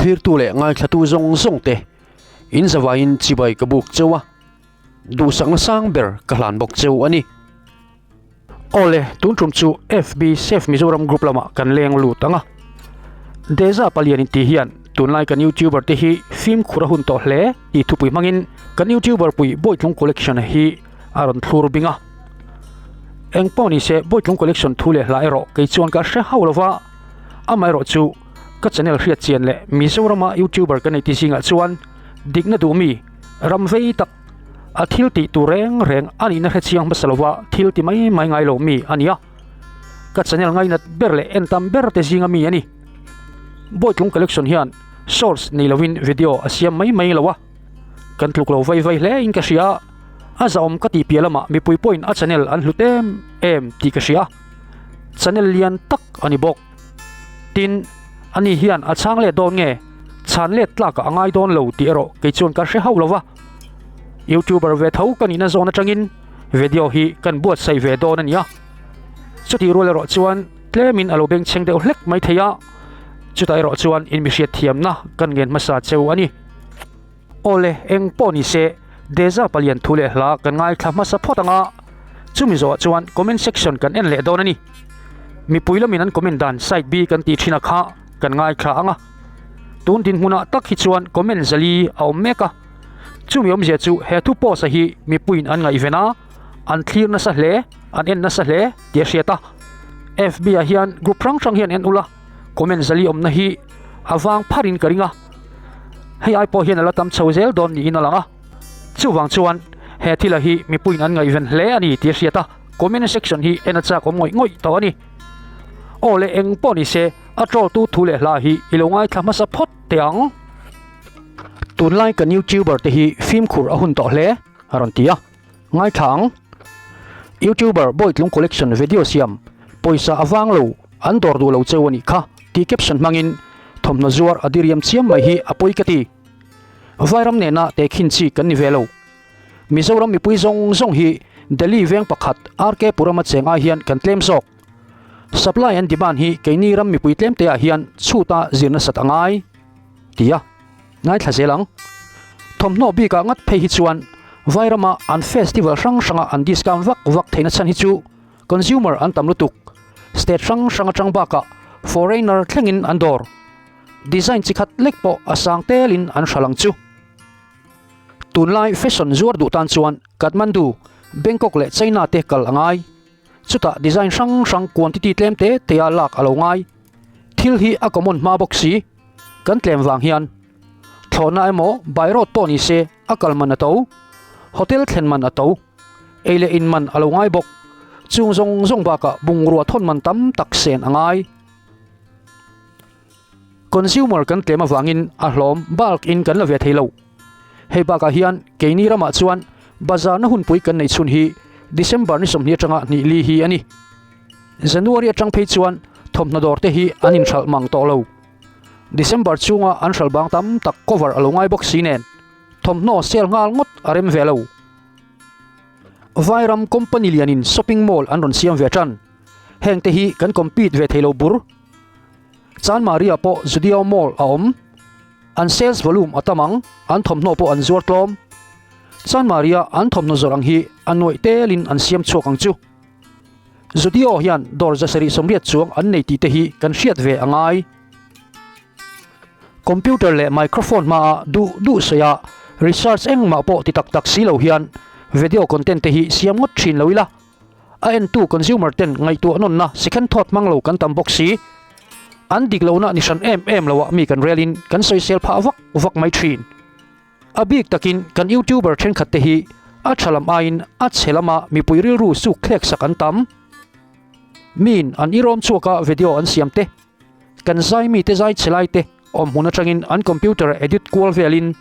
Thlirtu leh ngaithlatu zawng zawng te in zavaiin chibai ka buk cheu a, duhsakna sang ber ka hlan bawk cheu a ni. Awle, tun tum chu FB Save Mizoram group lamah kan leng lut ang a. Deza Palian inti hian tunlai kan YouTuber te hi fimkhur a hun tawh hle tih thupui hmangin kan YouTuber pui Bawitlung Collection hi a rawn thlur bing a. Eng pawh ni se Bawitlung Collection thu leh hla erawh kei chuan ka hre hauh lova, amaherawh chu ka channel hriat chian leh Mizorama YouTuber ka nei ti zingah chuan dikna duh mi ram vei tak a thil tih tur reng reng a nihna hre chiang hmasa lova thil ti mai mai ngai lo mi a ni a. Ka channel ngainat ber leh en tam ber te zinga mi a ni. Bawitlung Collection hian source nei lovin video a siam mai mai lo a. Kan tluk lo vai vai hle in ka hria. A zahawm ka tih piah lamah mipui pawhin a channel an hlut em em tih ka hria. Channel lian tak a ni bawk. Tin, ani hian a chhang let dawn nge? Chhan let tlakah a ngai dawn lo tih erawh kei chuan ka hre hauh lo va. Youtuber ve tho ka nihna zawn atangin video hi kan buatsaih ve dawn a ni a. Chutih rual erawh chuan tlemin a lo bengchheng deuh hlek mai thei a, chutah erawh chuan inmihriat thiamna kan ngen hmasa cheu a ni. Awle, eng pawh ni se, Deza palian thu leh hla kan ngaithla hmasa phawt ang a, chumi zawhah chuan comment section kan en leh dawn a ni. Mipui lamin an comment dan side B kan tih thin a kha kan ngaithla ang a. Tun dinhmunah tak hi chuan comment zali a awm mek a, chumi awmzia chu he thu post a hi mipuiin an ngaihven a, an thlir nasa hle, an en nasa hle tih a hriat a. FB ah hian group hrang hrang hian en ula, comment zali awmna hi a vang pharin ka ring a. Hei ai pawh hian a la tam chho zel dawn niin a lang a, chuvang chuan he thila hi mipuiin an ngaihven hle a ni tih a hriat a, comment section hi en a chak awm ngawih ngawih tawh a ni. Aw le eng pawh ni se a troll tu thu leh hla hi i lo ngaithla hmasa phawt teh ang. Tunlai kan youtuber te hi fimkhur a hun tawh hle a rawn ti a, ngaithla ang. Youtuber Bawitlung Collection video siam pawisa a vang lo an dawr duh lo cheu a nih kha tih caption hmangin thawmhnaw zuar a diriam chiam mai hi a pawi ka ti. Vairam nena tehkhin chi kan ni ve lo. Mizoram mipui zawng zawng hi Delhi veng pakhat RK Puram a cheng ai hian kan tlem zawk. Supply and demand hi keini ram mipui tlem te ah hian chhuta zir nasat a ngai ti a ngaithla zel ang. Thawmhnaw bikah ngat phei hi chuan Vairama an festival hrang hranga an discount vak vak theihna chhan hi chu consumer an tam lutuk. State hrang hrang atang bakah foreigner thlengin an dawr. Design chi khat lek pawh a sang telin an hral ang chu. Tunlai fashion zuar duh tan chuan Kathmandu, Bangkok leh China te kal a ngai. Chutah design hrang hrang quantity tlem te te a lak a lo ngai. Thil hi a common hma bawk si. Kan tlem vang hian thlawhna emaw by road pawh ni se a kal man a to. Hotel thlen man a to. Ei leh in man a lo ngai bawk. Chung zawng zawng bakah bungrua thawn man tam tak sen a ngai. Consumer kan tlem avangin a hlawm bulk in kan la ve thei lo. Hei bakah hian keini ramah chuan bazar na hunpui kan neih chhun hi December ni 20 atanga hnih li hi a ni. January atang phei chuan thawmhnaw dawr te hi an inhralh mang tawh lo. December chhunga an hralh bang tam tak cover a lo ngai bawk si nen thawmhnaw sale nghal ngawt a rem ve lo. Vairam company lianin shopping mall an rawn siam ve tan. Heng te hi kan compete ve thei lo bur. Chanmaria pawh Zudio Mall a awm. An sales volume a tam ang, an thawmhnaw pawh an zuar tlawm. Chanmaria an thawmhnaw zawrh ang hi a nuaih telin an siam chhuak ang chu. Zudio hian dawr 780 chuang an nei tih te hi kan hriat ve a ngai. Computer leh microphone hmaah duh duh sawi a, research engmah pawh ti tak tak si lo hian video content te hi siam ngawt thin lo ila. A entu consumer ten ngaihtuah nawnna second thought hmang lo kan tam bawk si. An dik lohna ni hran em em loah mi kan relin kan sawisel phah vak vak mai thin. A bik takin kan youtuber thenkhat te hi a tha lam aiin a chhe lama mipui rilru suk thlek sak an tam. Miin an irawm chhuaka video an siam te, kan zai mite zai chhe lai te awmhmun atangin an computer edit kual velin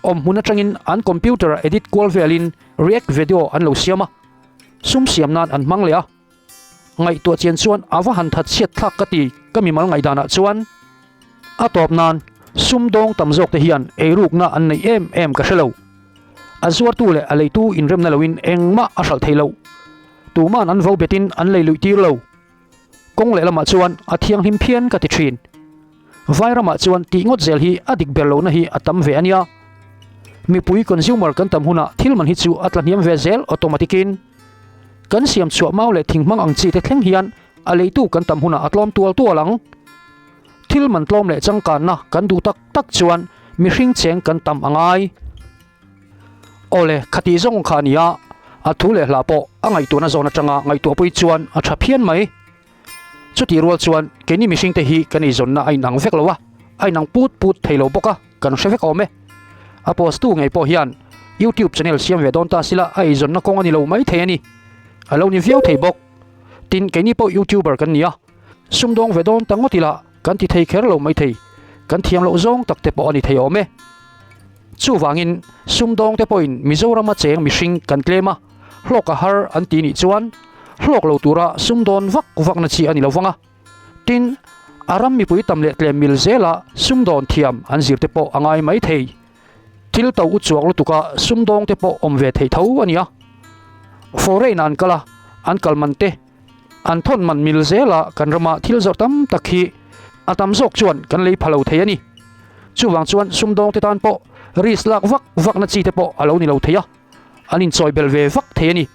Awmhmun atangin an computer a edit kual velin react video an lo siam a, sum siam nan an hmang leh a. Ngaihtuah chian chuan a va han that chhiat thlak ka ti ka mimal ngaihdanah chuan. A tawp nan sum dawng tam zawk te hian eirukna an neih em em ka hre lo. A zuartu leh a leitu inremna loin engmah a hralh thei lo. Tuman an vo betin an lei luih tir lo. Kawng lehlamah chuan a thianghlim phian ka ti thin. Vai ramah chuan tih ngawt zel hi a dik ber lohna hi a tam ve a nia. Mipui consumer kan tam hunah thil man hi chu a tla hniam ve zel automatic in. Kan siam chhuah mau leh thing hmang ang chi te thleng hian a leitu kan tam hunah a tlawm tual tual ang. Thil man tlawm leh changkanna kan duh tak tak chuan mihring cheng kan tam a ngai. Awle, khati zawng kha a ni a, a thu leh hla pawh a ngaihtuahna zawn atanga ngaihtuahpui chuan a tha phian mai. Chutih rual chuan keini mihringte hi kan eizawnna a inang vek lo a, a inang put put thei lo bawk a, kan hre vek awm e. A post tu ngei pawh hian YouTube channel siam ve dawn ta sila a eizawnna kawng a ni lo mai thei a ni. A lo ni viau thei bawk. Tin, keini pawh YouTuber kan ni a, sumdawng ve dawn ta ngawt ila kan ti thei kher lo mai thei, kan thiam loh zawng tak te pawh a ni thei awm e. Chuvangin sumdawng te pawhin Mizorama cheng mihring kan tlem a, hlawk a har an ti nih chuan hlawk lo tura sumdawn vak vakna chi a ni lo vang a. Tin, a ram mipui tam leh tlem mil zela sumdawn thiam an zir te pawh a ngai mai thei. Thil to u chuak lutuka sumdawng te pawh awm ve thei tho a nia. Foreign-ah an kal a, an kal man te an thawn man mil zela kan rama thil zawrh tam tak hi a tam zawk chuan kan lei pha lo thei a ni. Chuvang chuan sumdawng te tan pawh risk lak vak vakna chi te pawh a lo ni lo thei a. An inchawi belh ve vak thei a ni.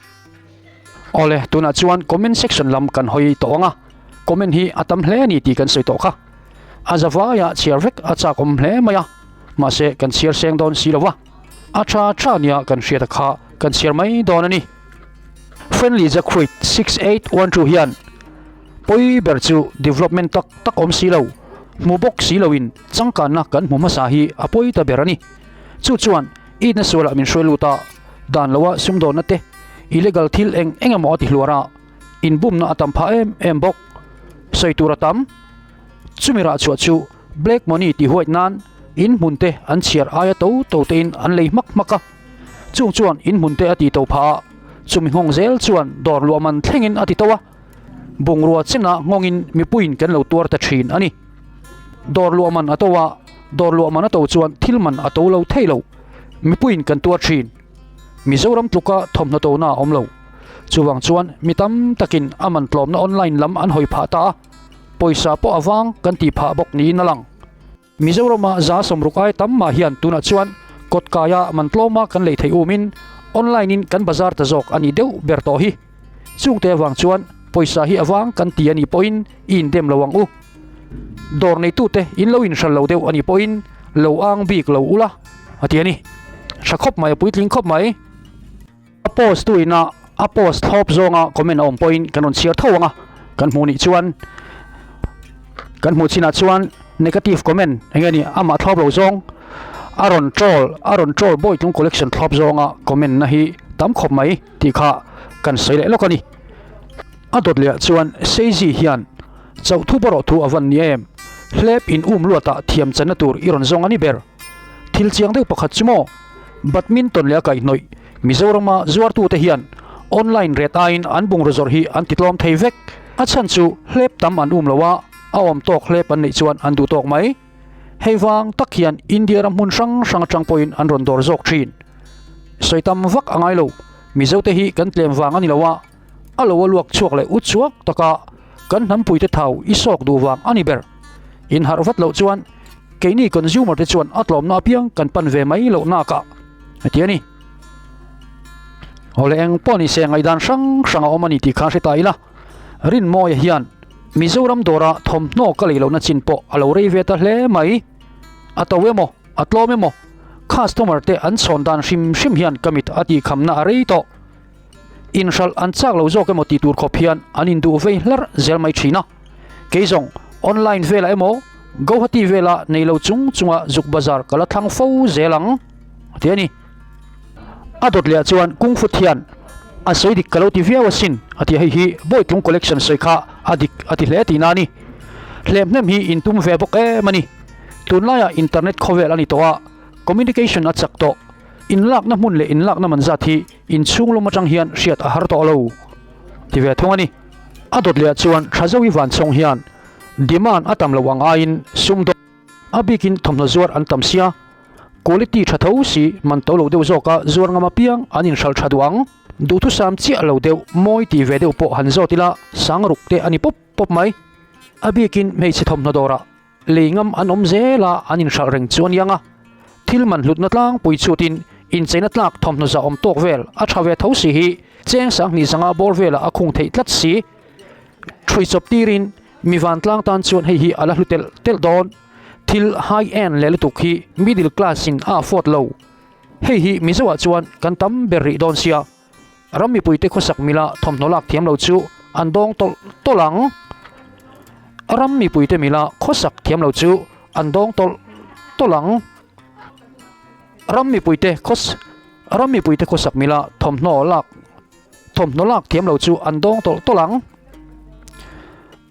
Awle, tunah chuan comment section lam kan hawi tawh ang a, comment hi a tam hle a ni tih kan sawi tawh kha. A zavaia chhiar vek a chak awm hle mai a, mahse kan chhiar seng dawn si lo va, a tha tha nia kan hriat a kha kan chhiar mai dawn a ni. Friendly Jackfruit 6812 hian pawi ber chu development tak tak awm si lo, hmu bawk si loin changkanna kan hmu hmasa hi a pawi ta ber a ni. Chu chuan itna sualah min hruai lut a, dan loa sumdawnna te, illegal thil eng eng emaw a ti hluar a, inbumna a tam phah em em bawk. Sawi tur a tam. Chumi rah chhuah chu black money tih huait nan in hmun te an chhiar aia to to tein an lei hmak hmak a. Chung chuan in hmun te a ti to phah a, chumi nghawng zel chuan dawr luah man thlengin a ti to a. Bungrua chenah nghawngin mipuiin kan lo tuar ta thin a ni. Dawr luah man a to a, dawr luah man a to chuan thil man a to lo thei lo. Mipuiin kan tuar thin. Mizoram tluka thawmhnaw tona a awm lo. Chuvang chuan mi tam takin a man tlawmna online lam an hawi phah ta a, pawisa pawh a vang kan tih phah bawk niin a lang. Mizorama 60 ai tam mah hian tunah chuan kawt kaia man tlawma kan lei theih umin online in kan bazar ta zawk a nih deuh ber tawh hi. Chungte avang chuan pawisa hi a vang kan ti a nih pawhin i indem lo ang u. Dawr neitute in lo inhral lo deuh a nih pawhin lo ang bik lo ula a ti a ni. Tha khawp mai, a puitling khawp mai. A post tu ina a post thlawp zawnga comment a awm pawhin kan rawn chhiar tho ang a, kan hmuh nih chuan kan hmuh chinah chuan negative comment eng nge ni amah thlawp lo zawng a rawn troll a rawn troll Bawitlung collection thlawp zawnga comment na hi tam khawp mai tih kha kan sawi leh lawk a ni. A dawt leh ah chuan Seizi hian chauh thu bawrawh thu a van ni em? Hlep in um luatah thiam channa tur i rawn zawng a ni ber. Thil chiang deuh pakhat chu maw? Badminton leh a kaihhnawih Mizorama zuartute hian online rate aiin an bungraw zawrh hi an titlawm thei vek. A chhan chu hlep tam an um lo a, a awm tawk hlep an neih chuan an duh tawk mai. Hei vang tak hian India ram hmun hrang hrang atang pawhin an rawn dawr zawk thin. Sawi tam vak a ngai lo, Mizote hi kan tlem vang a ni lo a, a lo a luak chhuak leh ut chhuak taka kan hnampuite thau i sawk duh vang a ni ber. Inharh vat loh chuan keini consumer te chuan a tlawmna apiang kan pan ve mai loh nakah a ti a ni. Awle eng pawh ni se ngaihdan hrang hrang a awm a ni tih kha hre ta ila, Rinmawia hian Mizoram dawra thawmhnaw ka lei lohna chin pawh a lo rei ve ta hle mai. A to emaw, a tlawm emaw, customer te an chhawn dan hrim hrim hian ka mit a tihkhamna a rei tawh. Inhralh an chak lo zawk emaw tih tur khawp hian an induh vei hlarh zel mai thin a. Kei zawng online velah emaw Guwahati vela nei lo chung chunga zuk bazar ka la thlang fo zel ang a ti a ni. A dawt leh ah chuan Kung Fu thian a sawi dik ka lo ti viau asin a ti a, hei hi Bawitlung collection sawi kha a dik a ti hle tihna a ni. Hlehmhnem hi intum ve bawk em a ni. Tunlaiah internet khawvel a ni tawh a, communication a chak tawh. Inlakna hmun leh inlakna man zat hi inchhung lum atang hian hriat a har tawh lo ti ve thung a ni. A dawt leh ah chuan Thazovi Vanchhawng hian demand a tam lo ang aiin sum dawt a bikin thawmhnaw zuar an tam sia, quality tha tho si man to lo deuh zawka zuar ngam apiang an inhralh tha duh ang. Duhthusam chiah lo deuh mawi ti ve deuh pawh han zawt ila sang ruk te a ni pawp pawp mai. A bikin hmeichhe thawmhnaw dawrah. Lei ngam an awm zel a, an inhralh reng chu a niang a. Thil man hlutna tlangpui chutin incheina tlak thawmhnaw zah awm tawk vel a tha ve tho si hi cheng sanghnih zanga bawr velah a khung theih tlat si. Ṭhui chawp tirin mi vantlang tan chuan hei hi a la hlu telh telh dawn. Thil high end leh lutuk hi middle class in a afford lo. Hei hi Mizoah chuan kan tam ber rih dawn sia. Ram mipuite khawsak mila thawmhnaw lak thiam lo chu an dawng tawlh tawlh ang. Ram mipuite mila khawsak thiam lo chu an dawng tawlh tawlh ang. Ram mipuite khaws Ram mipuite khawsak mila thawmhnaw lak thawmhnaw lak thiam lo chu an dawng tawlh tawlh ang.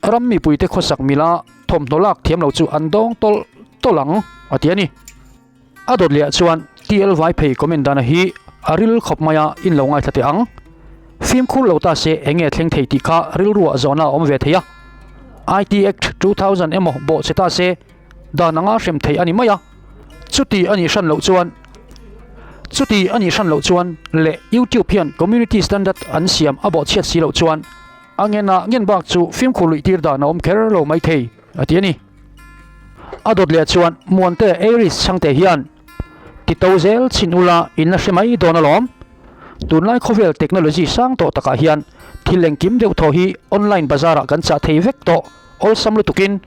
Ram mipuite khawsak mila thawmhnaw lak thiam lo chu an dawng tawlh tawlh ang a ti a ni. A dawt leh ah chuan TL Vaiphei comment dana hi a ril khawp mai a in lo ngaithla teh ang. Fimkhur lo ta se eng nge thleng thei tih kha rilruah zawhna a awm ve thei a. IT Act 2000 emaw bawh che ta se dan anga hrem thei a ni mai a. Chuti a nih hran loh chuan Chuti a nih hran loh chuan leh YouTube hian Community Standard an siam a bawh chhiat si loh chuan a ngenah ngen bak chu fimkhur luih tir dan a awm kher lo mai thei a ti a ni. A dawt leh chuan Muante Aries chhangte hian ti to zel chhin ula in la hre mai dawn alawm. Tunlai khawvel technology sang tawh takah hian thil engkim deuh thaw hi online bazar ah kan chah thei vek tawh awlsam lutukin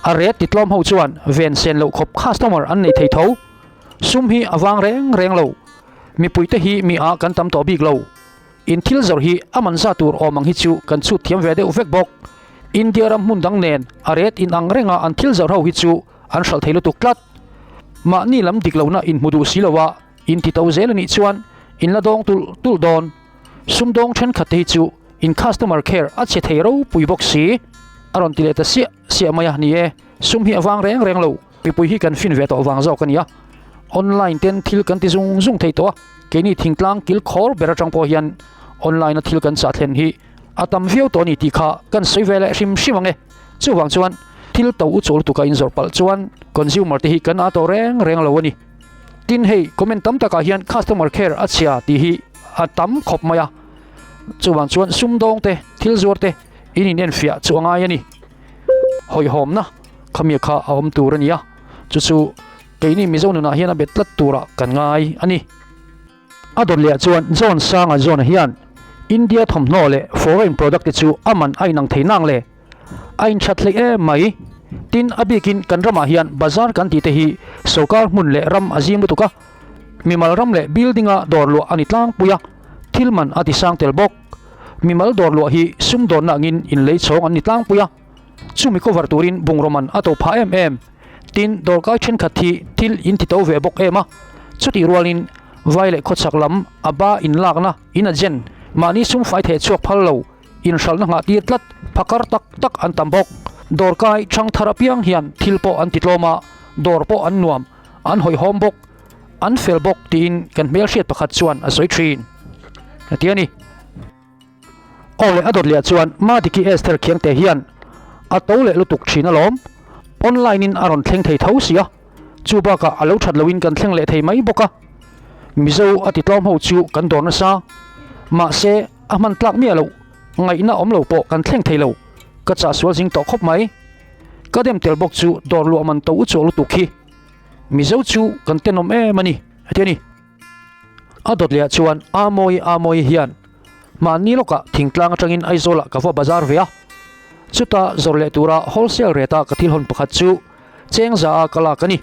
a rate ti tlawm ho chuan ven sen loh khawp customer an nei thei tho. Sum hi a vang reng reng lo. Mipuite hi mi ah kan tam tawh bik lo. In thil zawrh hi a man za tur awm ang hi chu kan chhut thiam ve deuh vek bawk. India ram hmun dang nen a ret in ang renga an thil zawrh ho hi chu an hralh thei lutuk tlat. Mahni lam dik lohna in hmu duh si lo a, in ti to zel a nih chuan in la dawng tulh tulh dawn. Sumdawng thenkhat te hi chu in customer care a chhe thei ropui bawk si. A rawn ti leh ta siah siah mai a, ni e, sum hi a vang reng reng lo. Mipui hi kan fin ve tawh vang zawk a nia. Online ten thil kan ti zung zung thei tawh a, keini thingtlang kil khawr ber atang pawh hian online a thil kan chah thlen hi a tam viau tawh a ni tih kha kan sawi ve leh hrim hrim ang e. Chuvang chuan thil to u chawl lutuk a inzawrh palh chuan consumer te hi kan aa tawh reng reng lo a ni. Tin hei comment tam takah hian customer care a chhia tih hi a tam khawp mai a. Chuvang chuan sumdawng te, thil zuar te in inenfiah chu a ngai a ni. Hawihhawmna khamia kha a awm tur a ni a, chu chu keini Mizo nunah hian a bet tlat turah kan ngai a ni. A dawt leh ah chuan John Sanga John-a hian India thawmhnaw leh foreign product te chu a man a inang thei nang le? A inthat hleih em mai. Tin, a bikin kan ramah hian bazar kan tih te hi sorkar hmun leh ram a zing lutuk a, mimal ram leh building-a dawr luah a ni tlangpui a, thil man a ti sang tel bawk. Mimal dawr luah hi sumdawnna angin inlei chhawng an ni tlangpui a, chumi cover turin bungraw man a to phah em em. Tin, dawrkai thenkhat hi thil in ti to ve bawk em a, chutih rualin vai leh khawchhak lam a ba inlakna, in agent, mahni sumfai theh chhuak phal lo, inhralhna nghah tir tlat, phakar tak tak an tam bawk. Dawrkai chhang thar apiang hian thil pawh an ti tlawm a, dawr pawh an nuam, an hawihhawm bawk. An fel bawk tiin kan hmelhriat pakhat chuan a sawi thin. A ti a ni. Aw leh a dawt leh chuan Madiki Esther Khiangte hian a to leh lutuk thin alawm. Online in a rawn thleng thei tho sia. Chu bakah a lo that loin kan thleng leh thei mai bawk a. Mizo a ti tlawm ho chu kan dawr nasa. Mahse a hman tlak miah loh ngaihna awm lo pawh kan thleng thei lo. Ka chah sual zing tawh khawp mai. Ka dem tel bawk chu dawr luah man to u chuah lutuk hi. Mizo chu kan tenawm em a ni, a ti a ni. A dawt leh ah chuan Amawi Amawi hian mahni lawkah thingtlang atangin Aizawlah ka va bazar ve a. Chuta zawrh leh tura wholesale rate a ka thil hawn pakhat chu chengza a ka lak a ni.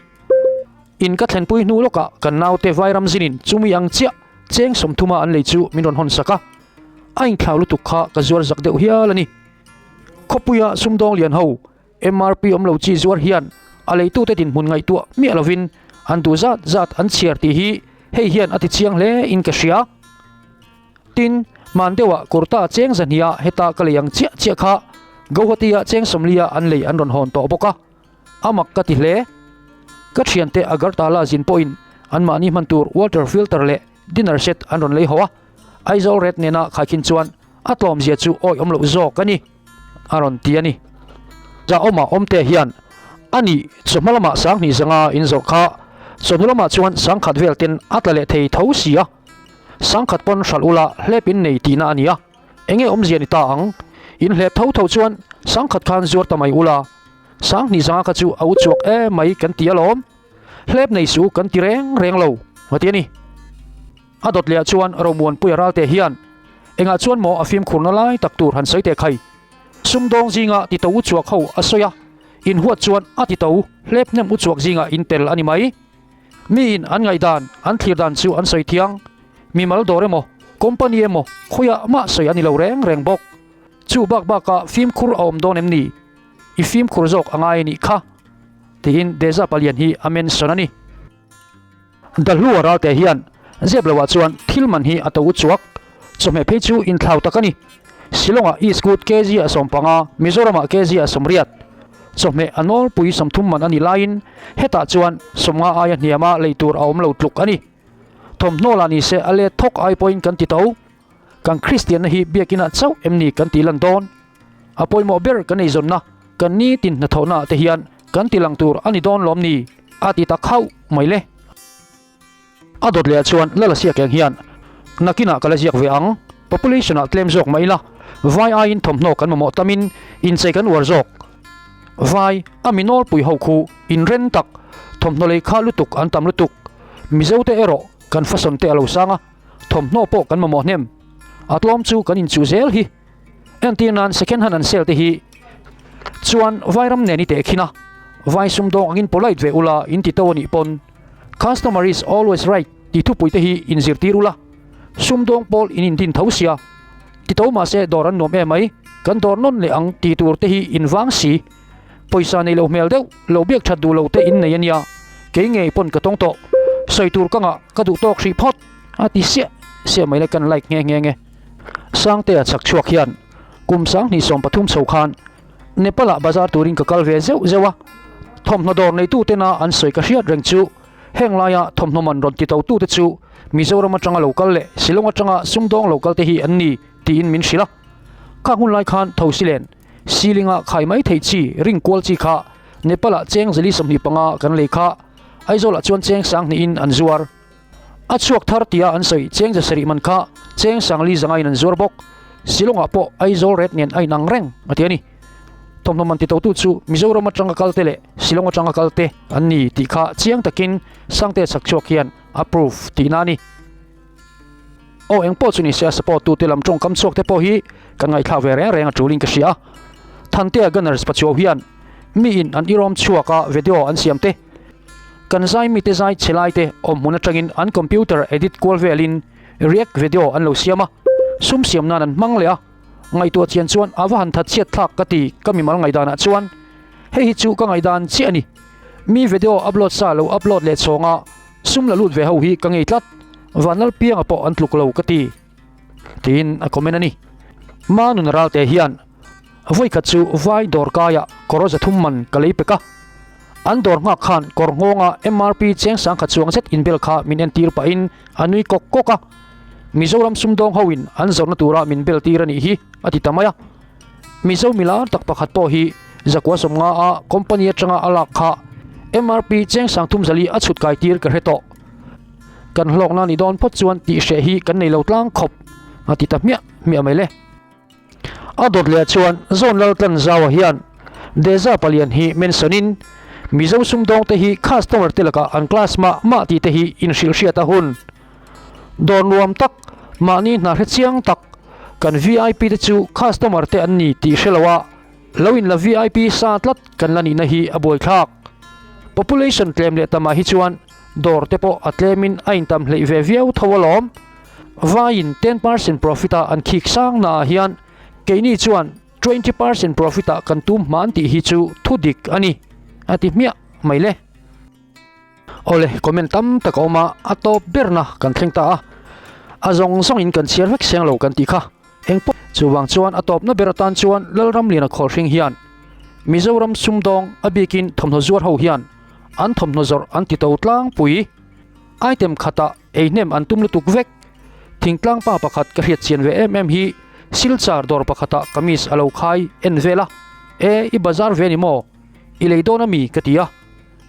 In ka thlenpui hnu lawkah kan naute Vairam zinin chumi ang chiah cheng sawmthuma an lei chu min rawn hawn sak a. A inthlau lutuk kha ka zuar zak deuh hial a ni. Khawpuia sumdawng lian ho MRP awm lo chi zuar hian a leitute dinhmun ngaihtuah miah lovin an duh zat zat an chhiar tih hi hei hian a ti chiang hle in ka hria. Tin, hman deuhah kurta cheng zahniah heta ka lei ang chiah chiah kha Guwahati-ah cheng sawmlia an lei an rawn hawn tawh bawk a, a mak ka ti hle. Ka thiante Agartala zin pawhin anmahni hman tur water filter leh dinner set an rawn lei haw a, Aizawl rate nena khaikhin chuan a tlawmzia chu awi awm loh zawk a ni. A rawn ti a ni. Zahawma awmte hian a nih chawhma lamah sanghnih zanga in zawrh kha chawhnu lamah chuan sangkhat vel ten a tla leh thei tho si a. Sangkhat pawn hralh ula hlep in nei tihna a ni a. Enge awmzia ni ta ang? In hlep tho tho chuan sangkhat khan zuar ta mai ula. Sanghnih zanga kha chu a u chhuak em mai kan ti alawm. Hlep nei suh kan ti reng reng lo, a ti a ni. A dawt leh ah chuan Romuanpuia ralte hian engah chuan maw a fimkhurna lai tak tur han sawi teh khai. Sumdawng zinga ti to u chhuak ho a sawi a, inhuat chuan a ti to hlep hnem u chhuak zingah in tel a ni mai. Miin an ngaihdan, an thlir dan chu an sawi thiang. Mimal dawr emaw, company emaw khawiah mah sawi a ni lo reng reng bawk. Chu bak bakah fimkhur a awm dawn em ni? I fimkhur zawk a ngai a nih kha, tiin Deza Palian hi a mention a ni. Dahlua ralte hian zep loah chuan thil man hi a to uchuak. Chawhmeh phei chu inthlau tak a ni. Shillong-ah Eastwood kg a 15, Mizoram-ah kg a 80. Chawhmeh a nawlpui 30 man a nih laiin hetah chuan 50 aia hniama lei tur a awm lo tluk a ni. Thawmhnaw lah nise a let thawk ai pawhin kan ti to. Kan Kristianna hi biakinah chauh em ni kan tih lan dawn? A pawimawh ber kan eizawnna, kan nitin hnathawhnaah te hian kan ti lang tur a ni dawn lawm ni? A ti ta khauh mai le. A dawt leh ah chuan Lala Siak eng hian, Nakinah ka la ziak ve ang, population ah tlem zawk mah ila, vai aiin thawmhnaw kan mamawh tamin inchei kan uar zawk. Vai, a mi nawlpui ho khu inren tak, thawmhnaw lei kha lutuk an tam lutuk. Mizote erawh kan fason te a lo sang a, thawmhnaw pawh kan mamawh hnem. A tlawm chu kan inchuh zel hi. Entir nan second hand an sale te hi chuan vairam nen i teh khin a, vai sumdawng angin polite ve ula in ti to anih pawn customer is always right tih thupui te hi in zirtir ula, sumdawng pawl in indin tho sia ti to mahse dawr an nuam em mai, kan dawr nawn leh ang ti tur te hi in vang si, pawisa nei lo hmel deuh lo biak that duh lo te in nei ania, kei ngei pawn ka tawng tawh, sawi tur ka ngah ka duh tawk hrih phawt a ti siah siah mai le kan like nghe nghe nge. Sangtea chak chhuak hian kum 2013 chho khan Nepal-ah bazar turin ka kal ve zeuh zeuh a, thawmhnaw dawr neitutena an sawi ka hriat reng chu heng laia thawmhnaw man rawn ti totute chu Mizoram atanga lo kal leh Shillong atanga sumdawng lo kalte hi an ni tiin min hrilh a. Khang hun lai khan Thosilen ceiling-a khai mai theih chi ring kual chi kha Nepal-ah cheng zali 25 kan lei kha Aizawl-ah chuan cheng 2000-in an zuar. A chhuak thar tia an sawi cheng zasarih man kha cheng sangli zangaiin an zuar bawk. Shillong-ah pawh Aizawl ret nen a inang reng a ti a ni. Thawmhnaw man titotu chu Mizoram atanga kalte leh Shillong atanga kalte an ni tih kha chiang takin Sangte chhak chhuak hian a proof tihna a ni. Aw engpawh chu nise a support tute lam tawngkam chhuak te pawh hi kan ngaihthlak ve reng reng a tulin ka hria a. Thantea Gunners pachuau hian miin an irawm chhuak a video an siam te Kan zai mite zai chhe lai te awm hmun atangin an computer edit kual velin react video an lo siam a, sum siam nan an hmang leh a, ngaihtuah chian chuan a va han that chhiat thlak ka ti ka mimal ngaihdanah chuan hei hi chu ka ngaihdan chiah a ni. Mi video upload sa lo upload leh chhawnga sum la lut ve ho hi ka ngei tlat, Vanlalpianga pawh an tluk lo ka ti. Tiin a comment a ni. Manun Ralte hian Vawikhat chu vai dawr kaiah kawr 300 man ka lei pek a. An dawr nghak khan kawr nghawnga MRP cheng 1000 chuang zet inbel kha min entir pahin a nui kawk kawk a. Mizoram sumdawng hoin an zawrhna tura min bel tir a nih hi a ti ta mai a. Mizo milar tak pakhat pawh hi 950 a company atanga a lak kha MRP cheng 30 a chhut kai tir ka hre tawh. Kan hlawkna ni dawn phawt chuan tih hreh hi kan nei lo tlang khawp a ti ta hmiah hmiah mai le. A dawt leh chuan Zawn Laltlan Zaua hian Deza palian hi mention-in Mizo sumdawngte hi customer te lakah an class mah mah tih te hi inhrilhhriat a hun. Dawr nuam tak, mahni hna hre chiang tak, kan VIP te chu customer te an ni tih hre lo a, lo in la VIP sa tlat kan la nihna hi a buaithlak. Population tlem leh tamah hi chuan dawr te pawh a tlemin a intam hleih ve viau tho alawm. Vaiin 10% profit a an khik sang naah hian keini chuan 20% profit ah kan tum hman tih hi chu thu dik a ni, a ti hmiah mai le. Awle, comment tam tak a awm a, a tawp berna kan thleng ta a, a zawng zawngin kan chhiar vek seng lo kan tih kha eng pawh. Chuvang chuan a tawpna ber atan chuan Lalramliana Khawlhring hian Mizoram sumdawng a bikin thawmhnaw zuar ho hian an thawmhnaw zawrh an ti to tlangpui. Item khatah ei hnem an tum lutuk vek. Thingtlang pa pakhat ka hriat chian ve em em hi Silchar dawr pakhatah kamis a lo khai en vel a, E, i bazar ve ni maw? I lei dawn a mi? ka ti a.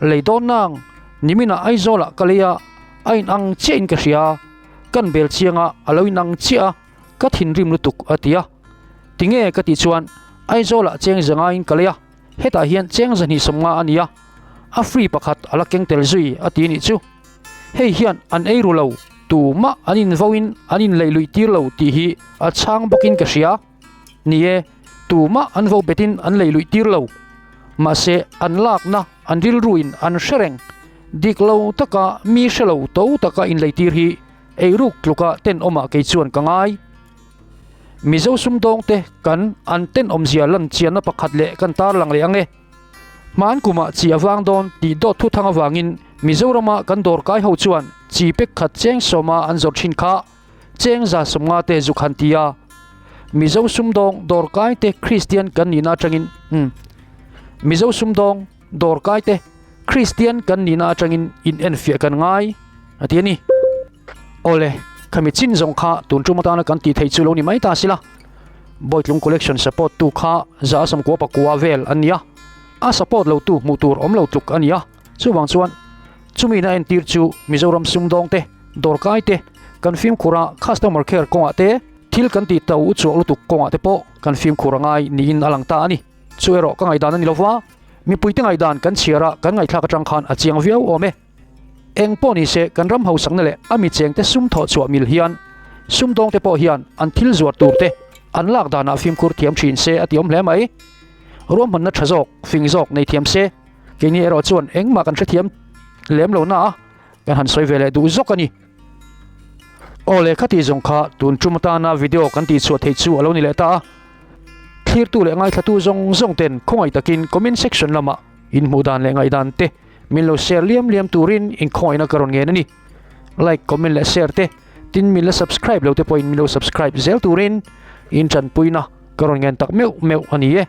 Lei dawn nang, niminah Aizawlah ka lei a, a inang chiahin ka hria. Kan bel chianga a lo inang chiah a, ka thinrim lutuk a ti a. Tinge ka tih chuan Aizawlah cheng zangaiin ka lei a. Hetah hian cheng 250 a ni a, a free pakhat a la keng tel zui a ti nih chu. Hei hian an ei ru lo, tumah an invo in an inleih luih tir lo tih hi a chhang bawkin ka hria. Ni e, tumah an vo betin an lei luih tir lo. Mahse, an lakna an rilru in an hre reng. Dik lo taka mi hre lo to taka inlei tir hi eiruk tluka tenawmah kei chuan ka ngai. Mizo sumdawngte kan an tenawmzia lan chianna pakhat leh kan tarlang leh ang e. Hmaan kumah chi a vang dawn tih dawt thu thang avangin Mizorama kan dawrkai ho chuan chi pek khat cheng sawma an zawrh thin kha cheng 150 te zuk han ti a. Mizo sumdawng dawrkai te Kristian kan nihna atangin umm Mizo sumdawng dawrkai te Kristian kan nihna atangin in enfiah kan ngai a ti a ni. Awle, khami chin zawng kha tun tum atana kan tih theih chu lo ni mai ta sila. Bawitlung collection support tu kha 199 vel an ni a, a support lo tu hmuh tur awm lo tluk a ni a, chuvang chuan chumi na entir chu Mizoram sumdawng te, dawrkai te, kan fimkhur a customer care kawngah te, thil kan tih to u chuak lutuk kawngah te pawh kan fimkhur a ngai niin a lang ta a ni. Chu erawh ka ngaihdan a ni lova, mipuite ngaihdan kan chhiar a kan ngaihthlak atang khan a chiang viau awm e. Eng pawh ni se kan ram hausakna leh a mi chengte sum thawh chhuah mil hian sumdawngte pawh hian an thil zuar turte an lak danah fimkhur thiam thin se a ti awm hle mai. Ruahmanna tha zawk, fing zawk nei thiam se. Keini erawh chuan engmah kan hrethiam lem lo na a, kan han sawi ve leh duh zawk a ni. Aw le khati zawng kha tun tum atana video kan tihchhuah theih chu a lo ni leh ta a. Thlirtu leh ngaithlatu zawng zawng ten khawngaih takin comment section lamah inhmuh dan leh ngaihdan te Min lo share liam liam turin inkhawngaihna ka rawn ngen a ni. Like, comment leh share te, tin min la subscribe lo te pawhin min lo subscribe zel turin in tanpuina ka rawn ngen tak meuh meuh a ni e.